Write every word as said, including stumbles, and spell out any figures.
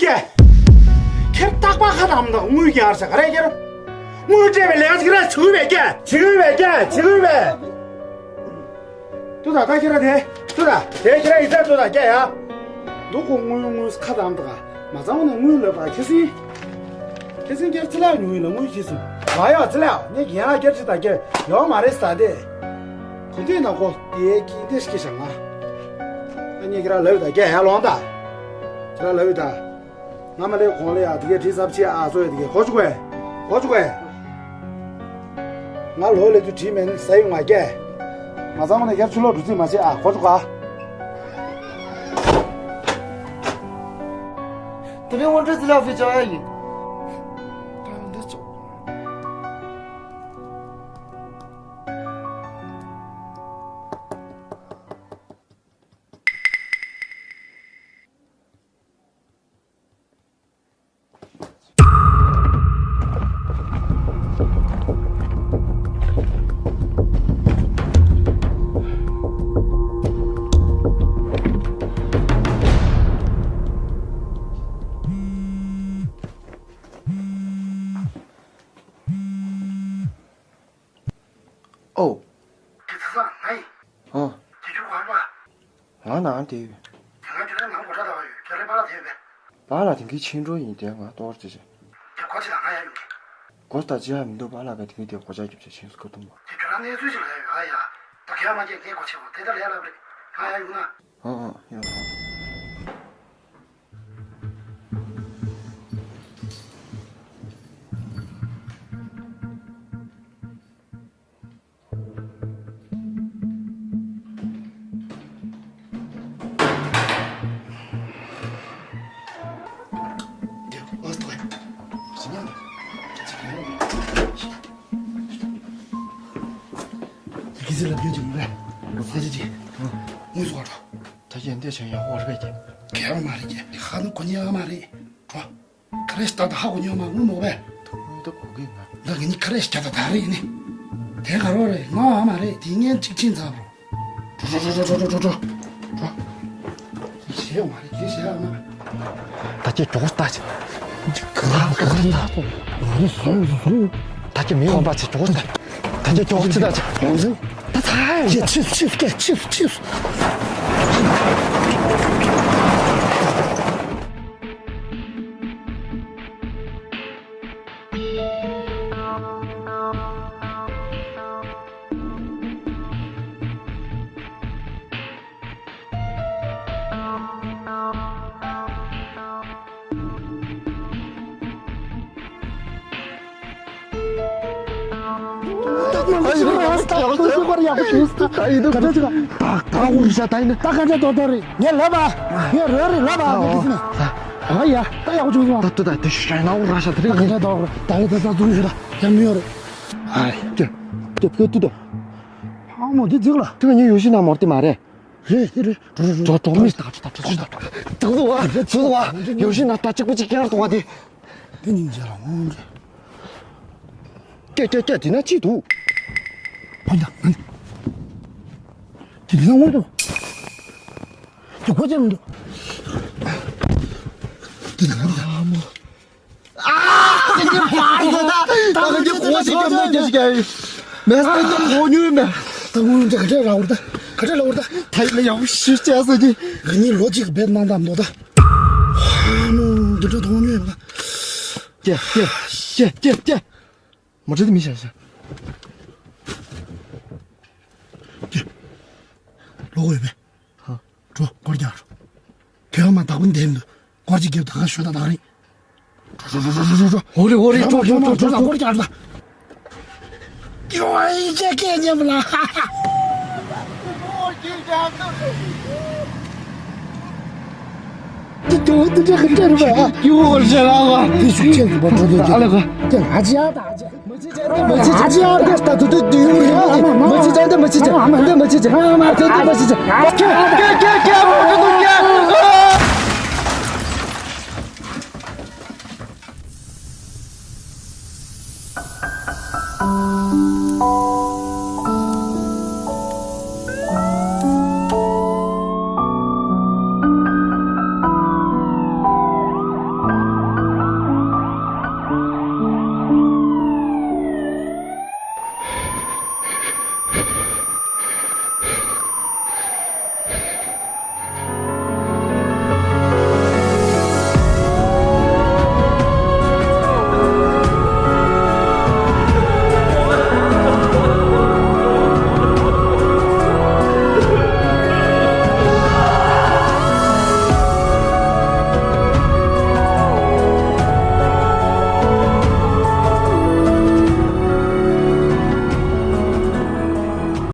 ཀྱེ། ཁྱེད་རྟག་པར་ཁ་དམ་དང་དངུལ་རྒྱག་ས་ག་རེ་ཁྱེར། དངུལ་སྤྲད་པའི་ལས་ཀ་ཅིག་ར་བྱེད་དགོས་པས་ཀྱེ། བྱེད་དགོས་པས་ཀྱེ། བྱེད་དགོས་པས། ཏུ་ད་ད་ཁྱེར་ར་དེ། ཏུ་ད་དེ་ཁྱེར་ར་ཡིན་ད་ཏུ་ད་ཀྱེ་ཡ། འདུག་གོ་དངུལ་དངུལ་ཁ་དམ་དང་མ་ཚང་ནས་དངུལ་ལབ་པ་ཁྱེར་སོང་། ཁྱེར་སོང་ཁྱེར་ཚི་ལ་ཉུང་ཡིན་ལ་དངུལ་ཁྱེར་སོང་། ལ་ཡ་ཚི་ལ་ཡ་ངས་རྒན་ལགས་སྐྱར་ཅིག་ད་ཀྱེ་ཡོང་མ་རེད་ས་དེ། གོ་དུས་ན་གོ་དེ་ཀྱི་འདི་ཤི་ཤང་ང་། ཨ་ནི་ཁྱེར་ར་ལབ་ད་ཀྱེ་ཡ་ལོང་ད། ཁྱེར་ར་ལབ་ད། ང་མ་ལས་གོང་ལ་ཡ་དེ་གའི་བྲིས་ཚབ་ཆེ་ཨ་ཚོ་ཡ་དེ་གའི་གོ་ཆུ་གོས། གོ་ཆུ་གོས། ང་ལོ་ལས་དུ་བྲིས་མེད་ཟ་ཡོང་ང་སྐྱེ། མ་ཚང་མ་ནས་ཡར་ཆུ་ལོག་འགྲོ་རྩིས་མ་བྱེད་ཨ་གོ་ཆུ་གོ། དེ་རིང་དབང་འདྲེན་ཟི་ལ་ཕི་ཅག་ཡ་ཡིན། ཨོ། དེ་ཚེ་སང་ང་ཡིན། ཨོ། དེ་རྒྱུ་གོ་བ། ང་ནང་དེ་ཡོད། དེ་སྔ་ཁྱོད་རང་ནང་སྒོ་ཁྲ་ལྟ་བ་ཡོད་ཁྱོད་རང་པཱ་ལགས་དེ་ཡོད་པས། པཱ་ལགས་དེང་གི་ཆེན་འགྲོ་ཡིན་དེ་ང་གཏོར་ཅི་བྱེད། དེ་གོ་ཅི་དང་ང་ཡ་ཡོད་གི། གོ་ད་ཅི་ཡ་མི་འདུག་པཱ་ལགས་ཀ་དེང་གི་དེ་གོ་ཆ་རྒྱུ་བྱེད་ཆེན་སུ་ཁ་ཐུམ་པ། དེ་ཁྱོད་རང་གནས་ཚུལ་ཅིག་ལ་ཡ་ཡོད་ཨ་ཡ། ད་ཁྱོད་མ་སྐྱེས་ངས་གོ་ཆེ་བ་དེ་ལྟར་ལས་ལབ་རེད་ང་ཡ་ཡོད་ན། ཨ་ཨ་ཡོད། ད་གྱེན་འདི་བྱས་ཡག་པོ་རེད་ཀྱི། གལ་མ་རེད་ཀྱི། ཧ་ནི་གོ་ཉེ་བ་མ་རེད། གྲོ། ཁ་རེ་ཞིག་ད་ད་ཧ་གོ་ཉོ་མ་ངུ་མོ་བས། ད་གོ་གི་ང་། ད་ངེད་གཉིས་ཁ་རེ་ཞིག་ད་ད་རེད་ནི། དེ་ག་རོ་རེད་ང་ཨ་མ་རེད་དེ་ངན་གཅིག་ཕྱིན་ཚར་རོ། གྲོ་གྲོ། ཞེས་མ་རེད་དེ་ཞེས་ཨ་མ། ད་ཀྱེ་ཀྱོག་ལྟ་ཅི། ག་རེ་བཟོས་བཟོས། ད་ཀྱེ་མི་འོང་པ་ཅི་ཀྱོག་ལྟ། ད་ཀྱེ་ཀྱོག་ཅི་ད་ཅི། ད་ཚ་ཡ། ཅི་ཕྱིས་ཕྱིས་ཀྱེ་ཕྱིས་ཕྱིས། ཀྱེ་ཀྱེ་ཀྱེ། དེ་ན་ཅི་འདུག་ཕ་ཉ་ང་། དེ་ན་འོང་འདུག་དེ་གོ་ཅན་འདུག་དེ་ན་ང་། ཨ་ཨ་དེ་ནི་པར་ཟེར་ད། ད་ང་ཅི་གོ་ཞིག་གམ་ནས་ཀྱེ་ཞིག་ཡ་ཡོད། མེད་ས་ད་གོ་ཉུལ་མེད། ད་ངུ་འདྲ་ག་འདྲ་ར་འོར་ད། ག་འདྲ་ལ་འོར་ད། ད་ཡི་ལ་ཡག་པོ་ཞིག་བྱས་ཟེར་གྱི། ང་གཉིས་ལོ་གཅིག་བེད་གནང་དམ་འདུག་ད། ཨ་མོ་འདི་འདྲ་གོ་ཉུལ་མེད། ཀྱེ་ཀྱེ་ཀྱེ་ཀྱེ་ཀྱེ། མོ་ཊ་དེ་མི་བཞག་བཞག་ཀྱེ། ལོག་ཡོད་པས། ཧ། འགྲོ་སྐོར་རྒྱག་རོགས། དེ་ཡང་མ་བདག་པོ་འདེམས་འདུག་སྐོར་ཅིག་རྒྱབ་ད་ག་ཤོད་ད་ད་རིང་། འགྲོ་འགྲོ་འགྲོ་འགྲོ་འགྲོ། འོ་རེ་འོ་རེ། འགྲོ་འགྲོ་འགྲོ་འགྲོ་འགྲོ་སྐོར་རྒྱག་ད། ཡོ་ཨེ་ཅེ་ཀེ་ཉམས་ལ། དེ་དེ་དེ་དེ་དེ་རེད་པས། ཡོ་ཨེ་ཅེ་ལ་བ། དེ་ཤུགས་ཆེན་པོ་འགྲོ་འགྲོ་འགྲོ། ཨ་ལ་ག་དེ་ཨ་ཅེ་ཨ་ད་ཨ་ཅེ། མི་བྱེད་ཅན་དེ་མི་བྱེད་ཅན། མི་བྱེད་ཅན་དེ་མི་བྱེད་ཅན། དེ་མི་བྱེད་ཅན། དེ་མི་བྱེད་ཅན།